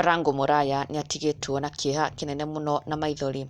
Karango Mũraya nĩatigĩtwo na kĩeha kĩnene mũno na maithori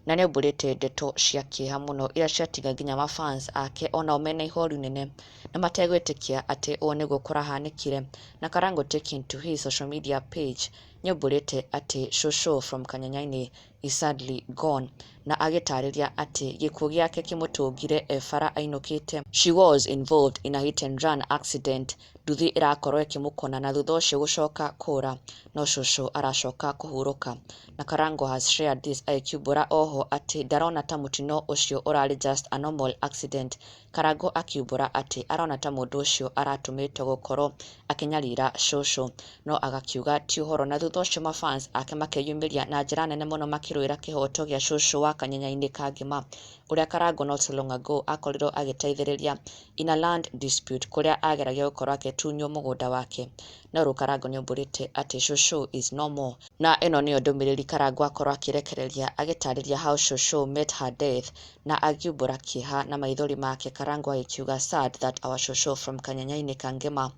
na nĩaumbũrĩte ndeto cia kĩeha mũno iria ciatiga nginya mafans ake onao mena ihoru nene na mategwĩtĩkia atĩ ũũ nĩguo kũrahanĩkire. Na Karango taking to his social media page nĩaumbũrĩte atĩ Shosho from Kanyanyainĩ is sadly gone na agĩtarĩria atĩ gĩkuũ gĩake kĩmũtũngire e bara ainũkĩte. She was involved in a hit and run accident. Nduthi ĩrakorwo ĩkĩmũkona na thutha ũcio gũcoka kũra, no cũcũ aracoka kũhurũka. Na Karango has shared this agĩkiumbũra oho atĩ ndarona ta mũtino ũcio ũrarĩ just a normal accident. Karango akiumbũra atĩ arona ta mũndũ ũcio aratũmĩtwo gũkorwo akĩnyarira cũcũ, no agakiuga ti ũhoro, na thutha ũcio mafans ake makeyumĩria na njĩra nene mũno makĩrũĩra kĩhoto gĩa cũcũ wa Kanyenyainĩ ka Ngĩma, ũrĩa Karango not so long ago akorirwo agĩteithĩrĩria in a land dispute kũrĩa ageragia gũkorwo agĩtunywo mũgũnda wake. No rĩu Karango nĩaumbũrĩte atĩ Shosho is no more, na ĩno nĩyo ndũmĩrĩri Karango akorwo akĩrekereria agĩtarĩria how Shosho met her death na akiumbũra kĩeha na maithori make. Karango agĩkiuga, "Sad that our Shosho from Kanyanyainĩ Kangema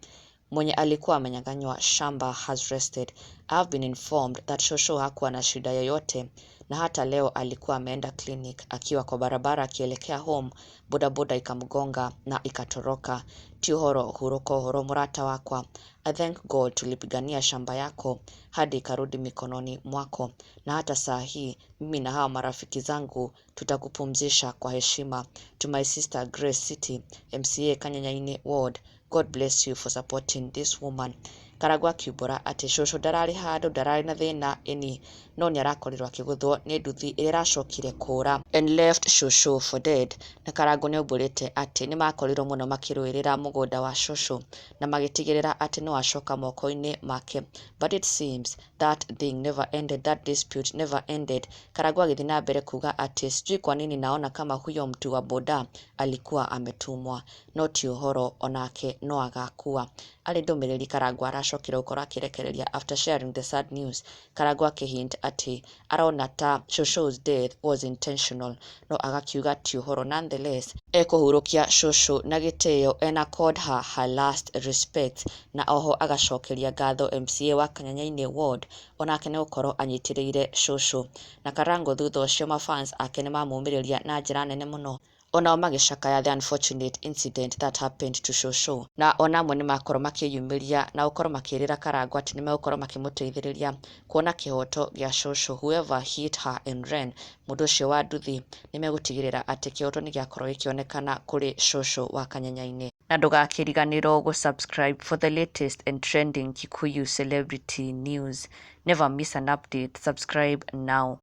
mwenye alikuwa amenyang'anywa shamba has rested. I have been informed that Shosho hakuwa na shida yoyote na hata leo alikuwa ameenda clinic. Akiwa kwa barabara akielekea home, bodaboda ikamgonga na ikatoroka. Ti ũhoro, hurũka ũhoro mũrata wakwa. I thank God tulipigania shamba yako hadi ikarudi mikononi mwako, na hata saa hii mimi na hawa marafiki zangu tutakupumzisha kwa heshima. To my sister Grace City, MCA Kanyanyainĩ Ward, God bless you for supporting this woman." Karangũ akiumbũra atĩ cũcũ ndararĩ handũ, ndararĩ na thĩna ĩni, no nĩarakorirwo akĩgũthwo nĩ nduthi ĩrĩa ĩracokire kũra and left shosho for dead. Na Karangũ nĩaumbũrĩte atĩ nĩmakorirwo mũno makĩrũĩrĩra mũgũnda wa cũcũ na magĩtigĩrĩra atĩ nĩwacoka moko-inĩ make, but it seems that thing never ended, that dispute never ended. Karangũ agĩthiĩ na mbere kuga atĩ sijui kwa nini naona kama huyo mtu wa boda alikuwa ametumwa, no ti ũhoro, onake no agakua. Arĩ ndũmĩrĩri Karangũ aracokire gũkorwo akĩrekereria after sharing the sad news, Karangũ akĩhint atĩ arona ta Shosho's death was intentional, no agakiuga ti ũhoro, nonetheless ekũhurũkia Shosho na gĩtĩo and accord her her last respect. Na oho agacokeria ngatho MCA wa Kanyanyainĩ Ward onake nĩ gũkorwo anyitĩrĩire Shosho. Na Karango thutha ũcio mafans ake nĩmamũmĩrĩria na njĩra nene mũno, onao magĩcakaya the unfortunate incident that happened to Shosho, na ona amwe nĩmakorwo makĩyumĩria na gũkorwo makĩrĩra Karangũ atĩ nĩmegũkorwo makĩmũteithĩrĩria kuona kĩhoto gĩa Shosho. Whoever hit her and ran, mũndũ ũcio wa nduthi, nĩmegũtigĩrĩra atĩ kĩhoto nĩgĩakorwo gĩkĩonekana kũrĩ Shosho wa Kanyanyainĩ. Na ndũgakĩriganĩrwo gũ-subscribe for the latest and trending Kikuyu celebrity news. Never miss an update. Subscribe now.